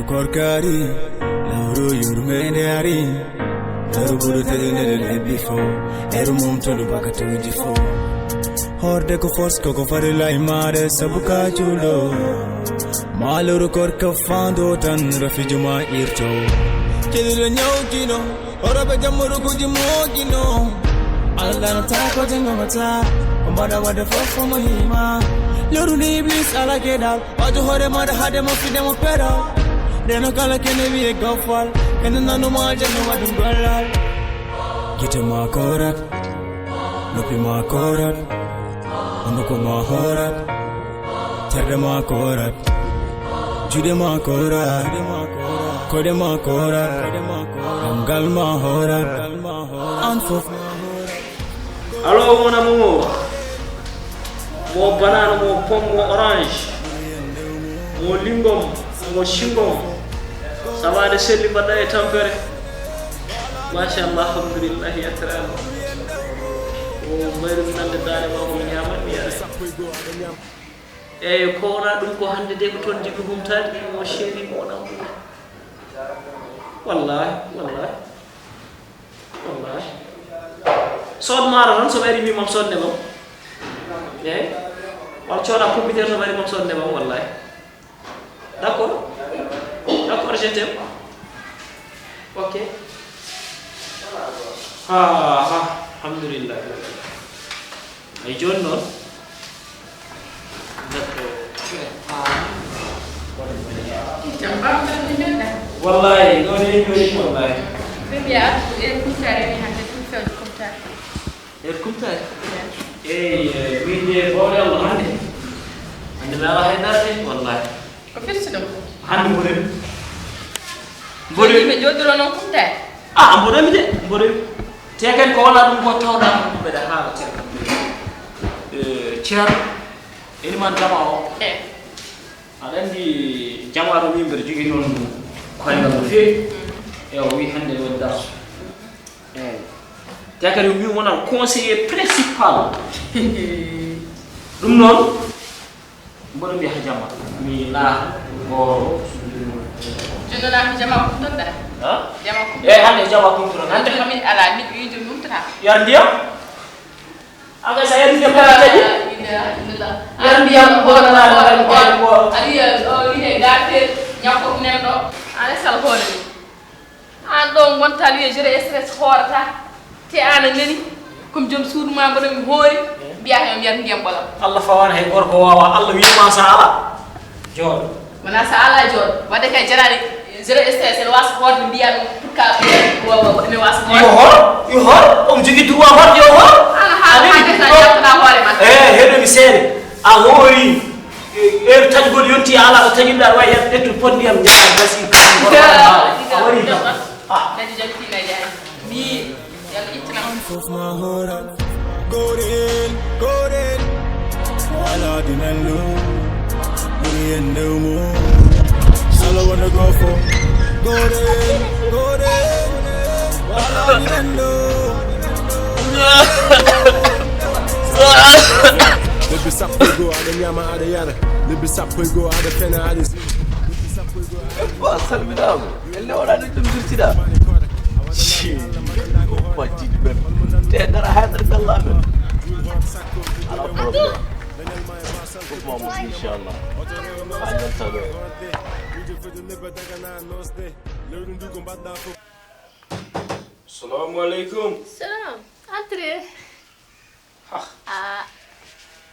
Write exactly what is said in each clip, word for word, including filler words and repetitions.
Korkari, lawru yurmende ari. Lawru bulu tele nele lebbi fo. Eru mum tolu baka tawji fo. Horde ko fos ko ko fari lai mare sabuka julo. Maluru korka fando tan rafi juma irto. Kiri nyau kino. Ora be jamuru kuji mogino. Allah na ta ko jingo mata. Mbada wada fofo muhima. Luru ni iblis ala kedal. Wajo hore mada hade mo fide mo pera. Deno kala kene wiye gofal. Kene nanu ma jeno wadun golal. Gite ma korat. Nopi ma korat. Onuko ma horat. Terde ma korat. Jude ma korat. Kode ma korat. Damgal ma horat. An fof. Allo, mon amour. Mo banana, mo pomme, mo orange. Mo lingom, mo chewing-gum. Ça va de selli mbaɗɗa e tampere. Machallah, alhamdulillah, yetterama. O mbayru nande dare ma ko mi ñamat mi yara. Eyyi, ko wona ɗum ko hannde de ko toon jiɗmi humtaade, mon chéri, mon amour. Wallahi, wallahi, wallahi. Sood maaro tan, so ɓe ari mbimam soodne mam. Eyyi. Walla cooda computer, so ɓe ari mam soodne mam, wallahi. D'accord. D'accord, je t'aime. Ok. Ha, ha, alhamdulillah. Ay, jooni noon. D'accord. Jam ɓamɗo mi nodda. Wallahi, ɗo ne yimɓe waɗi wallahi. Ɓe mbiya artu heure kumtare mi hannde ɗum fewde kumtare. Heure kumtare? Eyi, eh, min de bawɗe Allah hannde. Hannde mi alaa hay dara de, wallahi. Ko firti ɗum? Hannde mboɗen. Mboɗen. Yimɓe jooɗiro noon kumtare? Ah, mboɗen de, mboɗen. Te kadi ko wona ɗum ko tawɗa ko mbeɗa haala te. Eh, Ceerno, eni man jama o. Eh. Aɗa anndi jama ɗo min mbeɗa jogii noon koyngal no feewi. Mm. E o wi hannde woni darsu. Eeyi. Te kadi o mbi wonaa conseiller principal. Ɗum noon, mboɗo mbiya ko jamma. Mi naata gooro. Jooni naata jama kumtoɗa? Ha? Jama kumtoɗa? Eeyi, hannde jama kumtoɗa. Hannde ko min alaa, miɗo yiide numtata. Yar ndiyam? Aga sa yar ndiyam ko taƴi? Yar ndiyam ko naata. Ari o wiide garte, ñakko nen ɗo. Ana sal hoore ni. An ɗo gonta wiye zéro stress hoorata. Te an a nani. Comme joom suudu ma mboɗo mi hoori. Mbiya hen o mbiyata ndiyam ɓolam. Allah fawaani hay gorko wawa. Allah wiima sa ala. Jooɗo. Wona sa ala jooɗo. Wadde kay jaraani zéro stress ene wasa hoorde mbiya ɗum pour que wawa ne wasa hoorde. Yo hoor, yo hoor. Omo jogii droit hoorde yo hoor. Ana haala hande sa jabtata hoore ma. Eh, heɗo mi seede. A hoori. Heure taƴgol yonti a ala ko taƴirɗa aɗa wawi yar ƴettu pot ndiyam jaa gasi. A waɗi kam. Ah. Dañi jam tina jaani. Mi yalla ittina. Fof ma horan. Goren, goren. Wala dinan lu. Buri en dewmu. Sala wona gofo. Goren, goren. Wala dinan lu. Lebbi sappo e goo aɗa ñama aɗa yara. Lebbi sappo e goo aɗa fena aɗa zina. Lebbi sappo e goo aɗa. Ba salminaama. Elle wona ɗum ɗum dirtiɗa. Ci. Ko tiiɗi men. Te dara haydara galla men. Ala problème. Fof ma moƴƴi inchallah. A yaltaɓe. Salamu aleykum. Salam. Entrez. Hah. Ah,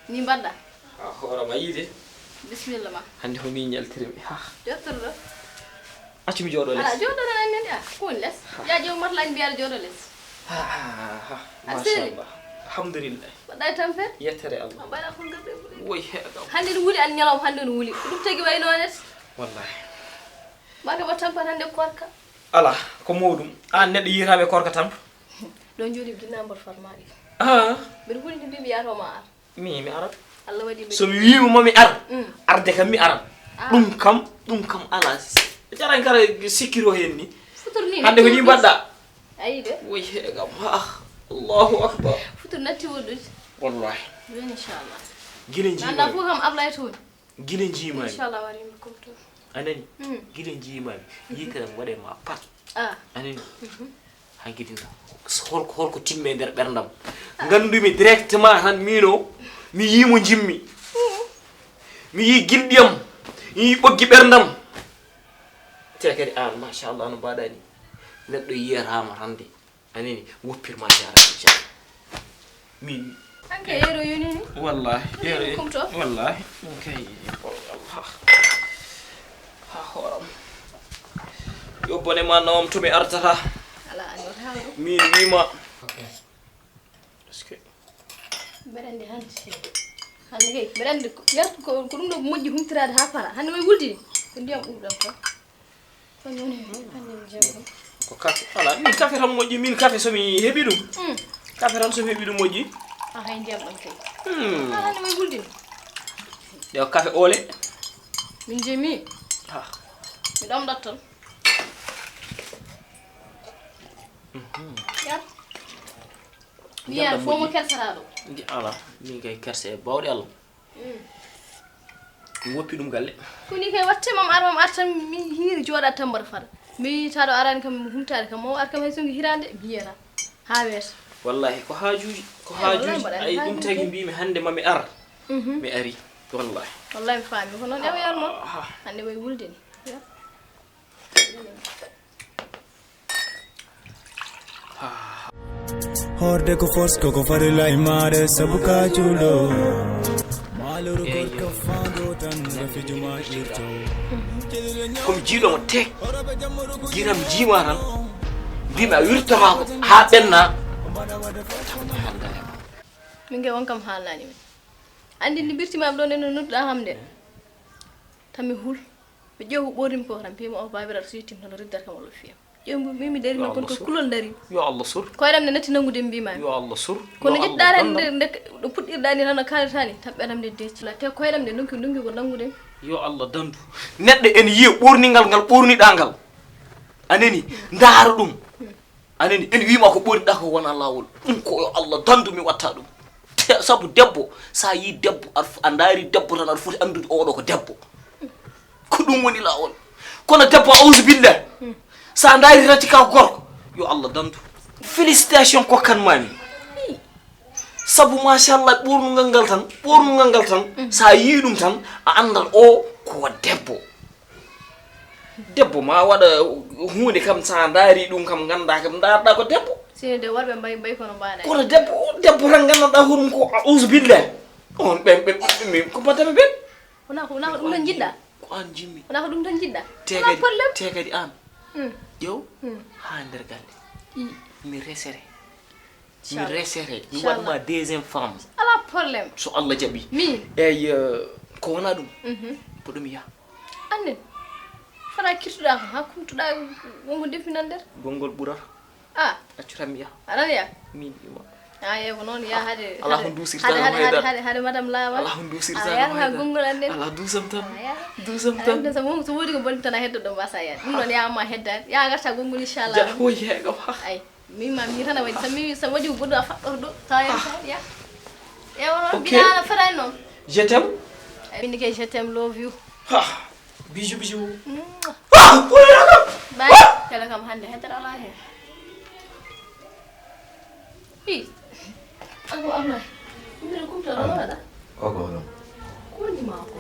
ni mbaɗɗa? Ah, hoorema yiide. Bisimilla ma. Hannde ko min ñaltiri mi. Hah. Jottorɗo? Accu mi jooɗo les. Ala, jooɗo tan anndi, ah, ko woni les? Hah. Ya ƴeew matla en mbiyaɗo jooɗo les. Ah, ah, ah, ah. Aɗa selli? Machallah. Alhamdulillah. Mbaɗɗa e tampere? Yettere Allah. A mbaɗa ko ngarɗo e ɓuuri. Woy, heɗo. Hannde no wuli an ñalawma, hannde no wuli. Ko ɗum tagi wayno net? Wallahi. Mbaɗa mbaɗ tampere hannde korka. Ala, ko mawɗum. An neɗɗo yiyataɓe korka tampa. Ɗo jooɗi mi dinna mboɗo farmaɗi. Ah. Mbeɗa woni to mbiimi yato ma ar. Mi, mi arat. Allah waɗi mbeɗa. So mi wiima mami ar, mm, arde kam mi arat. Ah. Ɗum kam, ɗum kam ala. Jaran kara sikkiro hen ni. Futur ni. Hannde ko ni mbaɗɗa. Ayi de. Woy he kam. Ah. Allahu akbar. Futur natti woɗɗude. Wallahi. Joni inchallah. Gila jiimi. Nanda fof kam Ablaye toon. Gila jiimi. Inchallah wari mi kumto. A nani? Gila njiimaami, yitere am waɗe ma pat. A nani? Hankiti na holko holko timme nder ɓerndam. Ngandumi directement tan mino mi yii mo njimmi. Mi yii gilɗi am, mi yii ɓoggi ɓerndam. Te kadi an machallah no mbaɗani neɗɗo yiyatama hande. A nani? Woppirma jaaraama. Min. An kay yeero yoni ni. Wallahi yeero. Kumto. Wallahi min kay. Allah. Ha hooram. Yo bone ma nawam to mi artata. Ala an wata haalo. Min wima. Parce que mbeɗa andi hande hande kay mbeɗa andi ko yartu ko ko ɗum ɗo moƴƴi humtiraade ha para hande way wuldi ko ndiyam ɓurɗam tan. Ko kafe. Ala, min kafe tan moƴƴi, min kafe so mi heɓi ɗum. Kafe tan so mi heɓi ɗum moƴƴi. A hay ndiyam ɗam kay. Hmm. Ala, hande may guldin. Ɗe kafe ole. Min jemi. Ha. Mi ɗam ɗattal. Yar. Mi yar fomo kersata ɗo. Ndi ala, min kay kerse e bawɗe Allah. Mi woppi ɗum galle. Ko ni kay watte mam ar mam ar tan mi hiiri jooɗa tan mbaɗa fara. Mi taɗo arani kam humtaade kam mo ar kam hay sungi hirande mi yiyata. Ha weeta. Wallahi ko haajuuji ko haajuuji ay ɗum tagi mbimi hande mami ar. Mi ari wallahi. Wallahi mi faami ko noon ewoyal mo. Hande way wuldini. Horde ko force koko farilla e maare sabu ka juulo. Maaloro gorko faando tan rafijo ma irto. Komi jiiɗo mo tek giram jiima tan mbimi a wirtorako ha ɓenna. Min kay on kam haalnani min andi ndi birtima am ɗo nde no nodduɗa kam nde tan mi hul. Mi ƴeew ko ɓornimi ko tan mbiymi o babiraɗo so yettima tan o riddata kam o lofiyam ƴeew mbi mi dari men kon ko kulol dari. Yo Allah sur. Koyɗam nde natti nanngude mbimami yo Allah sur. Kono ƴettuɗa tan nde nde ɗo puɗɗirɗa ni tan no kalirta ni tan ɓeɗam nde decci te koyɗam nde ndonki ndonki ko nanngude. Yo Allah dandu neɗɗo ene yiya ɓorningal ngal ɓorniɗa ngal a nani ndaara ɗum. A nani en wima ko ɓoriɗa ko wona lawol ɗum ko yo Allah dandu mi watta ɗum. Te sabu debbo sa yi debbo a ndaari debbo tan aɗa foti andude oɗo ko debbo. Ko ɗum woni lawol. Kono debbo ausubillah sa ndaari rati ka gorko yo Allah dandu. Félicitation kokkanmami. Sabu machallah ɓornugal ngal tan ɓornugal ngal tan sa yi ɗum tan a andan o ko debbo. Debbo ma waɗa hunde kam sa ndaari ɗum kam ganda kam ndaarɗa ko debbo. Sino de worɓe mbay mbay kono mbaɗa kono debbo o debbo tan gandanɗa hoɗum ko ausubillah. On ɓen ɓe min ko battami ɓen. Wona ko wona ko ɗum tan jiɗɗa. Ko an jimmi wona ko ɗum tan jiɗɗa. Te kadi te kadi an ƴeew ha nder galle mi resere. Mi resere mi waɗma deuxième femme. Ala problème. So Allah jaɓi min eyyi. Ko wona ɗum ko ɗum yaha. Annen fota kirtuɗa kam ha kumtuɗa wonko definan nder. Gongol ɓurata. A accu tan mi yaha. Aɗan yaha. Min ima. A yeewa noon yaha hade ala ko dusirta kam haydara. Hade madame lawal ala ko dusirta kam haydara. Gongol annen ala dusam tan. Dusam tan so wodi ko bonmi tan a heddo ɗo mbasa yaade ɗum noon yaha ma heddaade yaha garta gongol inchallah. Jaha o yeeya kam ha ay. Min ma mi tan a waɗi tan mi sa waɗi ko goɗɗo a faɗɗor ɗo tawa en tan ya. Ewa binaɗa fotani noon. Je t'aime. Min ke je t'aime love you. Ha. Bijou bijou. Bay kala kam hande hedere ala hen. Hi. Ako Allah. Mira kumta ala waɗa. Oko hono. Ko woni ma ko.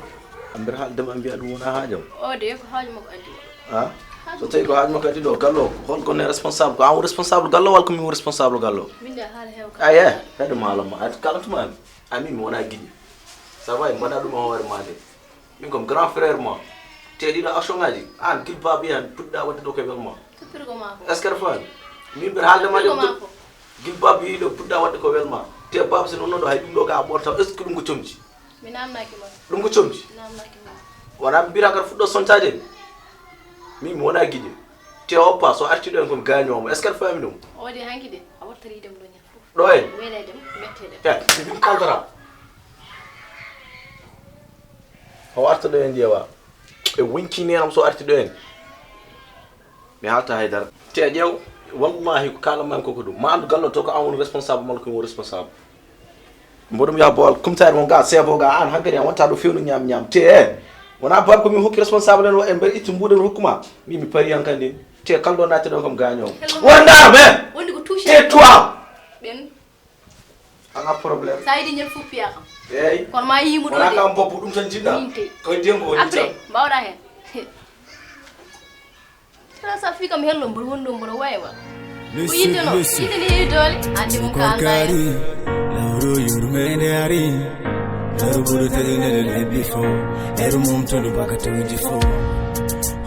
Ambir haaldema mbiya ɗum wona haajam. O de ko haaju makko addi o. Ha? So tawi ko haaju makko addi ɗo gallo hol ko ne responsable ko an responsable gallo walla ko min responsable gallo. Min de haala heew ka. Aye. Hedde maalam ma at kala tuma. Ami mi wona giɗi. Ça va mbaɗa ɗum e hoore ma de. Min comme grand frère ma. Te ɗiɗo action ngaji an gil babi han puɗɗa wadde ɗo koye welma. Est ce que aɗa faami? Min mbeɗa haalde ma ɗum. Gil babi yiɗo puɗɗa wadde ko welma. Te baba so nonno ɗo hay ɗum ɗo ga a ɓorta est ce que ɗum ko comci? Mi namnaki ma. Ɗum ko comci? Mi namnaki ma. Wona mbira kar fuɗɗo sontaade en. Min mi wona giɗi. Te oppa so arti ɗo en komi gañomo est ce que aɗa faami ɗum? O waɗi hanki de a wattari dem ɗo ñan fof. Ɗo en? Welee dem mettee dem. E min kaltata. O arta ɗo en ƴeewa. E wonki nenam so arti ɗo en. Mi haalta haydara. Te ƴeew wallahi ko kalamami koko ɗum ma andu gallo to ko an woni responsable malla ko woni responsable. Mboɗum yaha bowal kumtare mon ga seebo ga an hankadi an wonta ɗo fewnu ñam ñam te e Wona bab ko min hokki responsable en o en mbeɗa itti mbuɗen hokkuma. Mbi mi pari yan kandi. Te kalɗo natte ɗon kam gaño. Wonda me. Wondi ko touché. Te toi. Ɓen. Ala problème. Sa yiɗi ñel fof piya kam. Eyyi. Kono ma yimu ɗo wona de. Kam bobbo ɗum tan jiɗɗa. Min te. Koye dengo woni après tan. Mbawɗa hen. Tara sa fi kam hello mboɗo woni ɗo mboɗo wawi wa. Ko yidde no yidde ne heewi doole. Andi mo kalda hen. Lawro yurmende ari. Lawro ɓuri tedunede lebbi fo. Eru mum to ɗum bakatuji fo.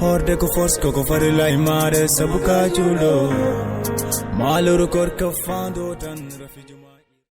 Horde ko fos koko farila e maare sabu ka julɗo. Maloro korka fando tan rafijo.